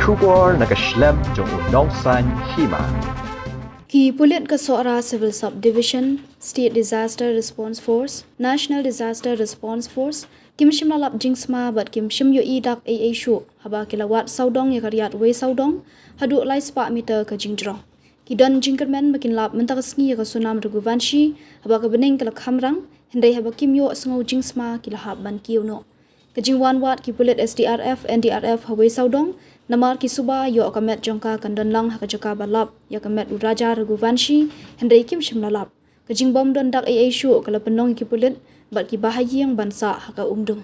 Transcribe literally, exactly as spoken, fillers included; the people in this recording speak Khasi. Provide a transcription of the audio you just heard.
Khubor na ka shlem jong u Nongsaiñ Hima. Ki pulit ka Sohra Civil Subdivision, State Disaster Response Force, National Disaster Response Force, kim shym la lap jingsma bad kim shym ïohi dak ei ei shuh haba ki la wad sawdong ïa ka riat wei sawdong haduh lai spah meter ka jingjrong. Ki don jingkyrmen ba kin lap mynta ka sngi ïa ka Sunam Raghuvanshi haba ka bneng ka la khamrang, hynrei haba kim ïohsngew jingsma ki la hap ban kiew noh. Ka jingwan wad ki pulit S D R F, N D R F ha wei sawdong, namar ki suba ïoh ka met jong ka kan don lang ha ka jaka ba lap ïa ka met u Raja Raghuvanshi, hynrei kim shym la lap. Ka jingbym don dak ei ei shuh ka la pynlong ïa ki pulit bad ki bahaïing ban sah ha ka umdung.